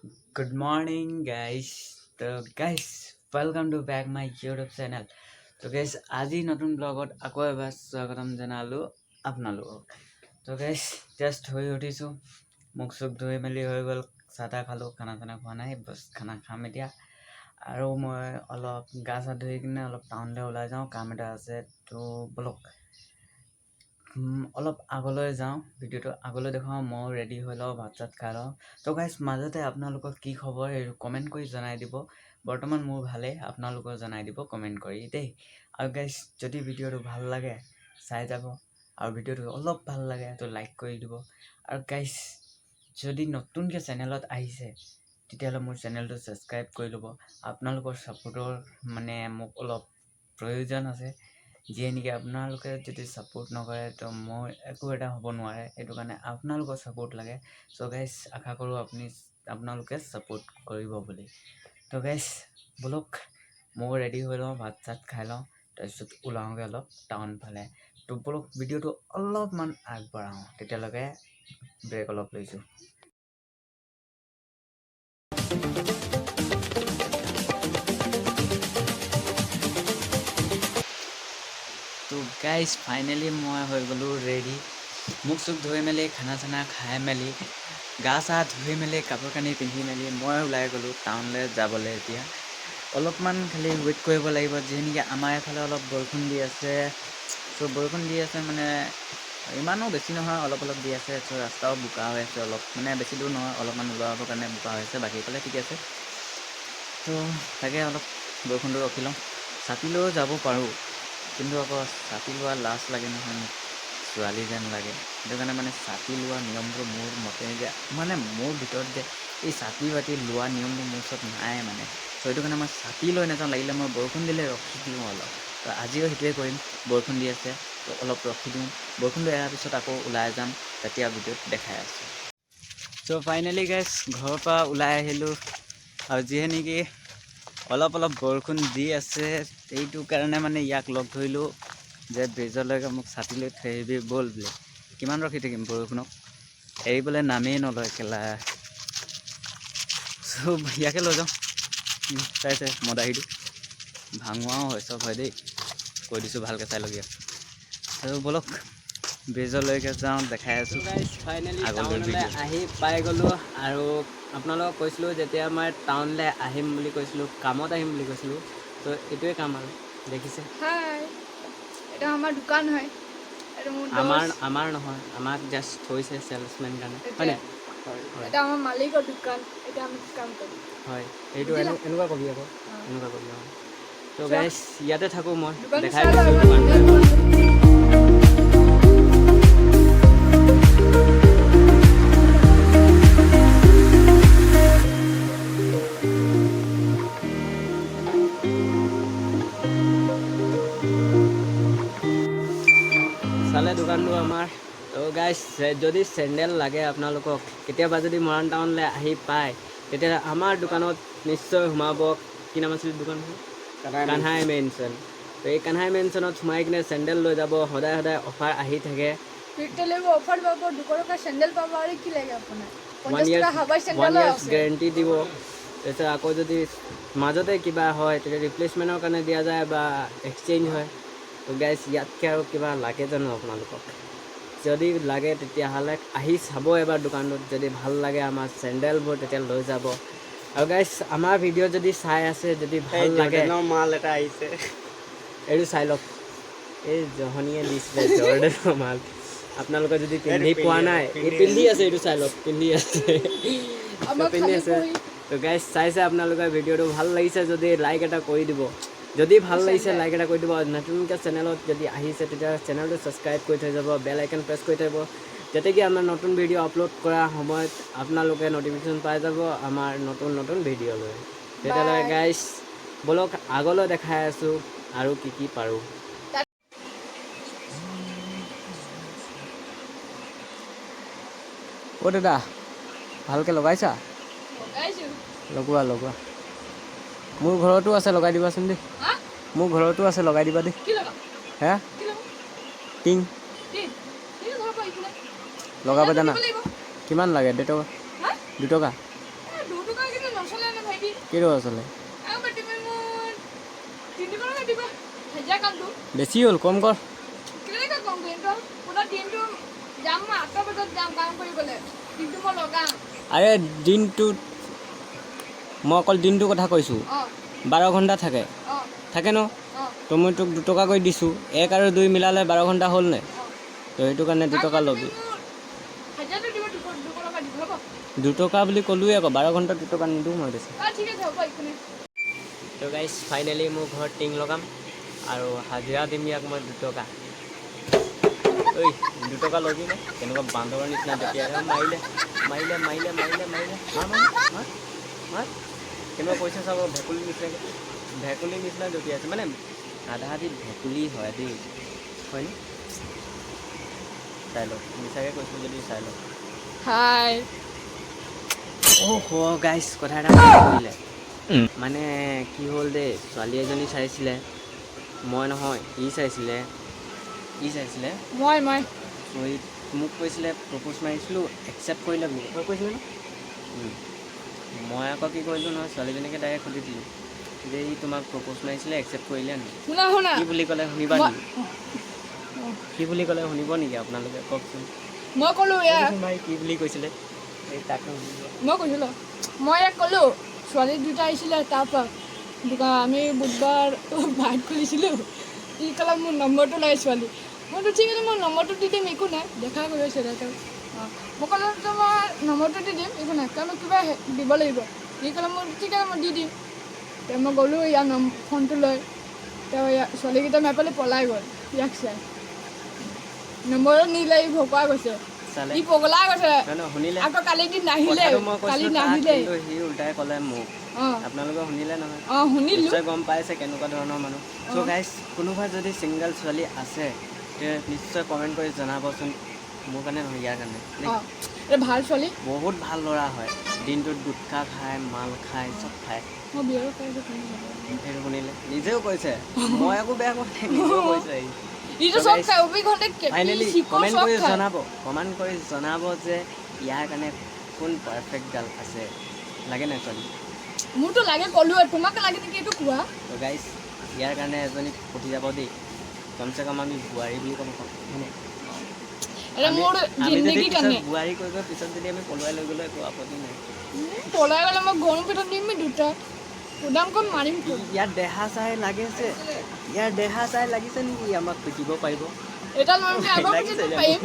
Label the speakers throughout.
Speaker 1: Good morning guys. তো guys, welcome to back my YouTube channel. তো guys, আজি নতুন ব্লগত আকৌ এবাৰ স্বাগতম জনালোঁ আপোনালোকক। তো গাইজ, জাষ্ট হৈ উঠিছোঁ, মুখ চুখ ধুই মেলি হৈ গ'ল, চাহ তাহ খালোঁ, খানা চানা খোৱা নাই, বছ খানা খাম এতিয়া। আৰু মই অলপ গা চা ধুই কিনে অলপ টাউনলৈ ওলাই যাওঁ, কাম এটা আছে। তো ব'লক, অলপ আগলৈ যাওঁ, ভিডিঅ'টো আগলৈ দেখুৱাওঁ। ময়ো ৰেডি হৈ লওঁ, ভাত চাত খাই লওঁ। তো গাইজ, মাজতে আপোনালোকৰ কি খবৰ সেইটো কমেণ্ট কৰি জনাই দিব। বৰ্তমান মোৰ ভালেই, আপোনালোকৰ জনাই দিব কমেণ্ট কৰি দেই। আৰু গাইজ, যদি ভিডিঅ'টো ভাল লাগে চাই যাব, আৰু ভিডিঅ'টো অলপ ভাল লাগে তো লাইক কৰি দিব। আৰু গাইজ, যদি নতুনকৈ চেনেলত আহিছে তেতিয়াহ'লে মোৰ চেনেলটো ছাবস্ক্ৰাইব কৰি ল'ব। আপোনালোকৰ ছাপোৰ্টৰ মানে মোক অলপ প্ৰয়োজন আছে, যিয়ে নেকি আপোনালোকে যদি ছাপোৰ্ট নকৰে তো মই একো এটা হ'ব নোৱাৰে। সেইটো কাৰণে আপোনালোকৰ ছাপোৰ্ট লাগে। চ' গাইজ, আশা কৰোঁ আপোনালোকে ছাপোৰ্ট কৰিব বুলি। তো গাইজ, ব'লক, ময়ো ৰেডি হৈ লওঁ, ভাত চাত খাই লওঁ, তাৰপিছত ওলাওঁগৈ অলপ টাউন ফালে। তো ব'লক, ভিডিঅ'টো অলপমান আগবঢ়াওঁ, তেতিয়ালৈকে ব্ৰেক অলপ লৈছোঁ। তো গাইজ, ফাইনেলি মই হৈ গ'লোঁ ৰেডি। মুখ চুখ ধুই মেলি, খানা চানা খাই মেলি, গা চা ধুই মেলি, কাপোৰ কানি পিন্ধি মেলি মই ওলাই গ'লোঁ টাউনলৈ যাবলৈ। এতিয়া অলপমান খালি ৱেইট কৰিব লাগিব, যিহে নেকি আমাৰ এইফালে অলপ বৰষুণ দি আছে। চ' বৰষুণ দি আছে মানে ইমানো বেছি নহয়, অলপ অলপ দি আছে। চ' ৰাস্তাও বোকা হৈ আছে অলপ, মানে বেছি দূৰ নহয়, অলপমান ওলাবৰ কাৰণে বোকা হৈ আছে, বাকী ফালে ঠিকে আছে। তো তাকে অলপ বৰষুণটো ৰখি লওঁ। ছাতি লৈও যাব পাৰোঁ, কিন্তু আকৌ ছাতি লোৱা লাজ লাগে নহয় মোক, ছোৱালী যেন লাগে। সেইটো কাৰণে মানে ছাতি লোৱা নিয়মটো মোৰ মতে যে মানে মোৰ ভিতৰত যে এই ছাতি বাতি লোৱা নিয়মটো মোৰ ওচৰত নাই মানে। চ' সেইটো কাৰণে মই ছাতি লৈ নাযাওঁ, লাগিলে মই বৰষুণ দিলে ৰখি দিওঁ অলপ। তো আজিও সেইটোৱে কৰিম, বৰষুণ দি আছে তো অলপ ৰখি দিওঁ, বৰষুণটো এৰাৰ পিছত আকৌ ওলাই যাম, তেতিয়া ভিডিঅ'ত দেখাই আছোঁ। চ' ফাইনেলি গাইজ, ঘৰৰ পৰা ওলাই আহিলোঁ, আৰু যিহে নেকি অলপ অলপ বৰষুণ দি আছে, সেইটো কাৰণে মানে ইয়াক লগ ধৰিলোঁ যে ব্ৰিজলৈকে মোক ছাতি লৈ থৈ আহিবি ব'ল বোলে। কিমান ৰখি থাকিম বৰষুণক, এৰিবলৈ নামেই নলয় কেলা। চ' ইয়াকে লৈ যাওঁ। চাইছে মদাহীটো ভাঙোৱাও হয় চব হয় দেই, কৈ দিছোঁ, ভালকৈ চাই লবি। আৰু ব'লক, ব্ৰিজলৈকে যাওঁ, দেখাই আছোঁ।
Speaker 2: ফাইনেলি
Speaker 1: আগলৈ
Speaker 2: টাউনলৈ
Speaker 1: ভিডিঅ'।
Speaker 2: আহি পাই গ'লোঁ। আৰু আপোনালোকক কৈছিলোঁ যেতিয়া মই টাউনলৈ আহিম বুলি কৈছিলোঁ, কামত আহিম বুলি কৈছিলোঁ, তো এইটোৱে কাম আৰু দেখিছে।
Speaker 3: হাই, এটা আমাৰ দোকান হয়, এইটো মোৰ
Speaker 2: আমাৰ
Speaker 3: দোস্ত।
Speaker 2: আমাৰ নহয়, আমাক জাষ্ট থৈছে চেলছমেন কাৰণে, হয়নে? হয়।
Speaker 3: এটা আমাৰ মালিকৰ দোকান, এতিয়া আমি কাম কৰোঁ।
Speaker 2: হয়, সেইটো
Speaker 3: বুজিলা?
Speaker 2: এনেকুৱা কবি আকৌ।
Speaker 3: অ।
Speaker 2: এনেকুৱা কবি, অঁ। তো
Speaker 3: চোৱা।
Speaker 2: গাইছ, ইয়াতে থাকোঁ মই।
Speaker 3: দোকানটো
Speaker 2: দেখাই
Speaker 3: চাই
Speaker 2: দিছোঁ
Speaker 3: লওঁ
Speaker 2: দোকানটো।
Speaker 3: এবাৰ।
Speaker 2: চালে দোকানটো আমাৰ। তো গাইছ, যদি চেণ্ডেল লাগে আপোনালোকক, কেতিয়াবা যদি মৰাণ টাউনলৈ আহি পায়, তেতিয়া আমাৰ দোকানত নিশ্চয় সোমাব। কি নাম আছিল দোকানখন? কানহাই মেনশ্যন। তো এই কানহাই মেনশ্যনত সোমাই কিনে চেণ্ডেল লৈ যাব। সদায় সদায় অফাৰ আহি থাকে।
Speaker 3: ফিফটি লাগিব, অফাৰ পাব, 200 টকা চেণ্ডেল পাব, আৰু কি লাগে আপোনাৰ?
Speaker 2: ওৱান
Speaker 3: 50
Speaker 2: ইয়াৰ্ছ
Speaker 3: টকা হাৱাই
Speaker 2: ওৱান
Speaker 3: চেণ্ডেলো
Speaker 2: ইয়াৰ্ছ
Speaker 3: আছে।
Speaker 2: গেৰেণ্টি দিব। তাৰপিছত আকৌ যদি মাজতে কিবা হয়, তেতিয়া ৰিপ্লেচমেণ্টৰ কাৰণে দিয়া যায় বা এক্সচেঞ্জ হয়। তো গাইছ, ইয়াতকৈ আৰু কিবা লাগে জানো আপোনালোকক? যদি লাগে তেতিয়াহ'লে আহি চাব এবাৰ দোকানটোত। যদি ভাল লাগে আমাৰ চেণ্ডেলবোৰ, তেতিয়া লৈ যাব। আৰু গাইছ, আমাৰ ভিডিঅ' যদি চাই আছে, যদি ভাল লাগে
Speaker 1: মাল এটা আহিছে।
Speaker 2: এইটো চাই লওক, এই জহনীয়ে দিছিলে জৰ্ডেনৰ মাল। আপোনালোকে যদি পিন্ধি পোৱা নাই, এই পিন্ধি আছে, এইটো চাই লওক, পিন্ধি আছে।
Speaker 3: আমাৰ
Speaker 2: পিন্ধি
Speaker 3: খালী
Speaker 2: আছে।
Speaker 3: ভৰি।
Speaker 2: তো গাইছ, চাইছে আপোনালোকে, ভিডিঅ'টো ভাল লাগিছে যদি লাইক এটা কৰি দিব। যদি ভাল লাগিছে লাইক এটা কৰি দিব। আৰু নতুনকৈ চেনেলত যদি আহিছে, তেতিয়া চেনেলটো ছাবস্ক্ৰাইব কৰি থৈ যাব, বেল আইকন প্ৰেছ কৰি থৈ যাব, যাতে কি আমাৰ নতুন ভিডিঅ' আপলোড কৰা সময়ত আপোনালোকে ন'টিফিকেশ্যন পাই যাব আমাৰ নতুন নতুন ভিডিঅ' লৈ। তেতিয়াহ'লে
Speaker 3: Bye.
Speaker 2: গাইছ, ব'লক, আগলৈ দেখাই আছোঁ আৰু কি কি পাৰোঁ। অ' দাদা, ভালকৈ লগাইছা?
Speaker 3: লগাইছোঁ।
Speaker 2: লগোৱা লগোৱা। মোৰ ঘৰতো আছে, লগাই দিবাচোন দেই।
Speaker 3: হা?
Speaker 2: মোৰ ঘৰতো আছে, লগাই দিবা দেই।
Speaker 3: কি লগা?
Speaker 2: হে?
Speaker 3: কি লগা?
Speaker 2: টিং।
Speaker 3: টিন টিন ঘৰৰ পৰা ইফালে
Speaker 2: লগাব জানা?
Speaker 3: দিব লাগিব।
Speaker 2: কিমান লাগে? 1.5 টকা?
Speaker 3: হা?
Speaker 2: 2 টকা।
Speaker 3: 2 টকা। চলে নে ভাইটি?
Speaker 2: কেইটকা চলে?
Speaker 3: আৰু তুমি মোক 3 টকা দিবা, হাজিৰা কামটো।
Speaker 2: বেছি হ'ল, কম কৰ।
Speaker 3: কেনেকৈ কম কৰিম? তই পুৰা দিনটো যাম, মই 8টা বজাত যাম কাম কৰিবলৈ, দিনটো মই লগাম।
Speaker 2: আৰে দিনটোত মই অকল দিনটোৰ কথা কৈছোঁ। 12 ঘণ্টা থাকে। থাকে ন? তো মই তোক 2 টকাকৈ দিছোঁ। এক আৰু দুই মিলালে 12 ঘণ্টা হ'ল নে? তো সেইটো কাৰণে 2 টকা ল'বি।
Speaker 3: হাজিৰাটো দিব 200, 200 টকা দিব, হ'ব।
Speaker 2: 2 টকা বুলি ক'লোৱে আকৌ, 12 ঘণ্টা 2 টকা নিদিওঁ মই বেছি।
Speaker 3: অঁ, ঠিক আছে, হ'ব, একো নাই।
Speaker 2: তো গাইজ, ফাইনেলি মোৰ ঘৰত টিং লগাম আৰু হাজিৰা দিম ইয়াক মই 2 টকা। ঐ, 2 টকা ল'বি নে? কেনেকুৱা বান্দৰৰ নিচিনা তেতিয়া মাৰিলে মাৰিলে মাৰিলে মাৰিলে মাৰিলে। মাৰ মাৰ মাৰ মাৰ। কেনেকুৱা কৈছে চাব, ভেকুলী নিচিনাকৈ, ভেকুলীৰ নিচিনা জঁপিয়াই আছে। মানে আধা আধি ভেকুলী হয় দেই, হয়নে? চাই লওক, মিছাকৈ কৈছোঁ যদি চাই লওক।
Speaker 3: হাই।
Speaker 2: অ' হ গাইজ, কথা এটা মনত পৰিলে। মানে কি হ'ল দেই, ছোৱালী এজনী চাইছিলে, মই নহয়, ই চাইছিলে, ই চাইছিলে।
Speaker 3: মই মই
Speaker 2: ত' ই মোক কৈছিলে প্ৰপ'জ মাৰিছিলোঁ, একচেপ্ট কৰিলে বুলি। তই কৈছিলে ন? মই আকৌ কি কৰিলোঁ নহয়, ছোৱালীজনীকে ডাইৰেক্ট সুধি দিলোঁ যে ই তোমাক প্ৰপ'জ মাৰিছিলে, একচেপ্ট কৰিলে নেকি?
Speaker 3: শুনা শুনা।
Speaker 2: কি বুলি ক'লে শুনিবা নেকি? কি বুলি ক'লে শুনিব নেকি আপোনালোকে, কওকচোন।
Speaker 3: মই ক'লোঁ ইয়াক।
Speaker 2: কওকচোন ভাই, কি বুলি কৈছিলে? এই তাকে সুধিব।
Speaker 3: মই কৈছিলোঁ, মই ইয়াক ক'লোঁ, ছোৱালী দুটা আহিছিলে, তাৰপৰা দোকান আমি বুধবাৰ ভাত খুলিছিলোঁ। ই ক'লে মোৰ নম্বৰটো লাগে ছোৱালী। মইতো ঠিক আছে, মই নম্বৰটো দি দিম, একো নাই। দেখা কৰি আছে তাতে। অঁ, মই ক'লোঁ তো মই নম্বৰটো দি দিম, একো নাই, কাৰণ কিবা দিব লাগিব। ই ক'লে মোৰ ঠিক আছে, মই দি দিম। তেতিয়া মই গ'লোঁ ইয়াৰ ফোনটো লৈ। তেওঁ ইয়াৰ ছোৱালীকেইটা মাৰি পেলাই পলাই গ'ল। ইয়াক চাই নম্বৰো নিলে, ই ভকুৱা গৈছে।
Speaker 2: চালে।
Speaker 3: ই পগলা গৈছে।
Speaker 2: নহয় নহয়, শুনিলে।
Speaker 3: আকৌ কালি দিন নাহিলে।
Speaker 2: কথাটো মই
Speaker 3: কালি
Speaker 2: কৈছিলোঁ তাক,
Speaker 3: নাহিলে।
Speaker 2: কিন্তু সি উল্টাই ক'লে মোক। আপোনালোকে শুনিলে নহয়?
Speaker 3: অঁ, শুনিলোঁ।
Speaker 2: নিশ্চয় গম পাইছে কেনেকুৱা ধৰণৰ মানুহ। চ' গাইজ, কোনোবা যদি ছিংগল ছোৱালী আছে তে নিশ্চয় কমেণ্ট কৰি জনাবচোন। মোৰ কাৰণে নহয়, ইয়াৰ কাৰণে দেই।
Speaker 3: অঁ, এই ভাল ছোৱালী।
Speaker 2: বহুত ভাল ল'ৰা হয়, দিনটোত গুটখা খায়, মাল খায়, চব খায়।
Speaker 3: মই বিয়াৰো কৰিছোঁ।
Speaker 2: সেইটো শুনিলে, নিজেও কৈছে, মই একো বেয়া কোৱা নাই, নিজেও কৈছে সি।
Speaker 3: ইটো চব খায়, অভিঘণ্টে কেপি
Speaker 2: ফাইনেলি
Speaker 3: চিকৰ
Speaker 2: কমেণ্ট
Speaker 3: চব
Speaker 2: কৰি
Speaker 3: খায়।
Speaker 2: জনাব, কমেণ্ট কৰি জনাব যে ইয়াৰ কাৰণে কোন পাৰফেক্ট গাৰ্ল আছে। লাগে নাই ছোৱালী?
Speaker 3: মোৰতো লাগে ক'লো, তোমাক লাগে নেকি এইটো কোৱা।
Speaker 2: তো গাইজ, ইয়াৰ কাৰণে এজনী পতি যাব দেই। কমচে কম আমি বোৱাৰী বুলি ক'ব পাৰোঁ, হয়নে?
Speaker 3: এতিয়া মোৰ
Speaker 2: আমি যদি
Speaker 3: জিন্দগী
Speaker 2: পিছত
Speaker 3: কাৰণে
Speaker 2: বোৱাৰী কৈ কৈ পিছত যদি আমি পলুৱাই লৈ গ'লেও একো আপত্তি নাই।
Speaker 3: পলাই গ'লে মই গৰম পিঠা দিম দুটা কুদামকৈ মাৰিম তোক।
Speaker 2: ইয়াৰ দেহা চাই লাগিছে, ইয়াৰ দেহা চাই লাগিছে নেকি আমাক পিটিব পাৰিব?
Speaker 3: এটা লৈ আকৌ
Speaker 2: লাগিছে
Speaker 3: পিটিব
Speaker 2: জানো?
Speaker 3: পাৰিম।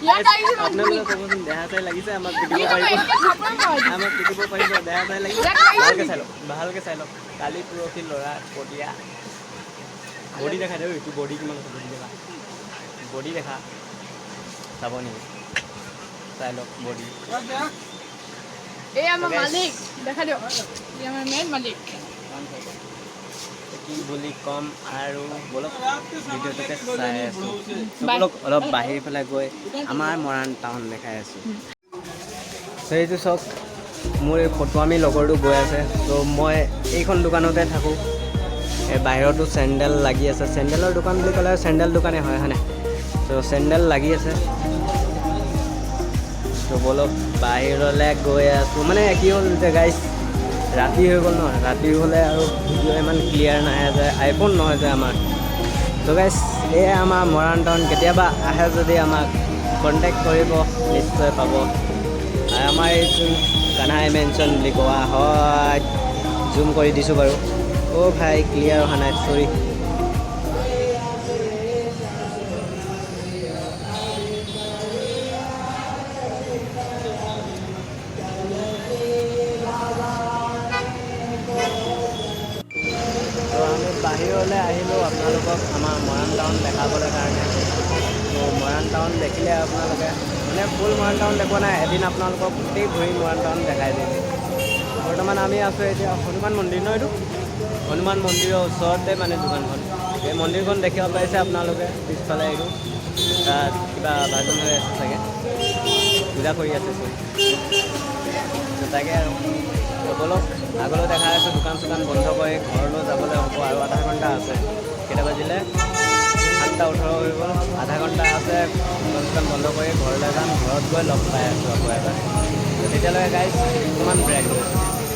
Speaker 3: ইয়াত আহিছে।
Speaker 2: আপোনালোকে ক'বচোন, দেহা চাই লাগিছে আমাক পিটিব
Speaker 3: ইয়াত
Speaker 2: পাৰিব?
Speaker 3: থাপৰা মাৰি দিম।
Speaker 2: আমাক পিটিব পাৰিব, দেহা চাই লাগিছে?
Speaker 3: ইয়াত আহিছে।
Speaker 2: ভালকে চাই লওক, ভালকে চাই লওক। কালি পৰহি ল'ৰা কটীয়া বডি দেখাই দে। এইটো বডি কিমান আছে, বডি দেখা, বডি দেখা। চাব নেকি? চাই লওক বডি।
Speaker 3: এই আমাৰ
Speaker 2: guys।
Speaker 3: মালিক দেখা দিয়ক, এই আমাৰ মেইন মালিক।
Speaker 2: কি বুলি ক'ম আৰু, ব'লক ভিডিঅ'টোকে চাই আছোঁ।
Speaker 3: Bye.
Speaker 2: ব'লক অলপ বাহিৰ ফালে গৈ আমাৰ মৰাণ টাউন দেখাই আছোঁ। সেইটো চাওক, মোৰ এই ফটোৱামি লগৰটো গৈ আছে। ত' মই এইখন দোকানতে থাকোঁ। এই বাহিৰতো চেণ্ডেল লাগি আছে। চেণ্ডেলৰ দোকান বুলি ক'লে চেণ্ডেল দোকানেই হয়, হয়নে? ত' চেণ্ডেল লাগি আছে। ত' ব'লক বাহিৰলৈ গৈ আছোঁ। মানে কি হ'ল যে গাইজ, ৰাতি হৈ গ'ল ন, ৰাতি হ'লে আৰু ভিডিঅ' ইমান ক্লিয়াৰ নাহে যে আইফোন নহয় যে আমাৰ। ত' গাইজ, এয়া আমাৰ মৰাণ টাউন। কেতিয়াবা আহে যদি আমাক কণ্টেক্ট কৰিব, নিশ্চয় পাব। আৰু আমাৰ এইটো কানহাই মেনশ্যন বুলি কোৱা হয়। জুম কৰি দিছোঁ বাৰু। অ' ভাই, ক্লিয়াৰ অহা নাই, চৰি। তো আমি বাহিৰলৈ আহিলোঁ আপোনালোকক আমাৰ মৰাণ টাউন দেখাবলৈ কাৰণে। তো মৰাণ টাউন দেখিলে আপোনালোকে, মানে ফুল মৰাণ টাউন দেখুওৱা নাই, এদিন আপোনালোকক গোটেই ঘূৰি মৰাণ টাউন দেখাই দিম। বৰ্তমান আমি আছোঁ এতিয়া হনুমান মন্দিৰ ন, এইটো হনুমান মন্দিৰৰ ওচৰতে মানে দোকানখন। এই মন্দিৰখন দেখিব পাইছে আপোনালোকে পিছফালে, এইটো তাত কিবা ভাজন হৈ আছে চাগে, পূজা কৰি আছে চব। তো তাকে আৰু, তো ব'লক আগলৈ দেখাই আছোঁ। দোকান চোকান বন্ধ কৰি ঘৰলৈ যাবলৈ হ'ব আৰু আধা ঘণ্টা আছে। কেইটা বাজিলে? 7:18 হৈ গ'ল। আধা ঘণ্টা আছে, দোকান চোকান বন্ধ কৰি ঘৰলৈ যাম। ঘৰত গৈ লগ পাই আছোঁ আকৌ এবাৰ। তেতিয়ালৈকে গাইজ অকণমান ব্ৰেক লৈছোঁ।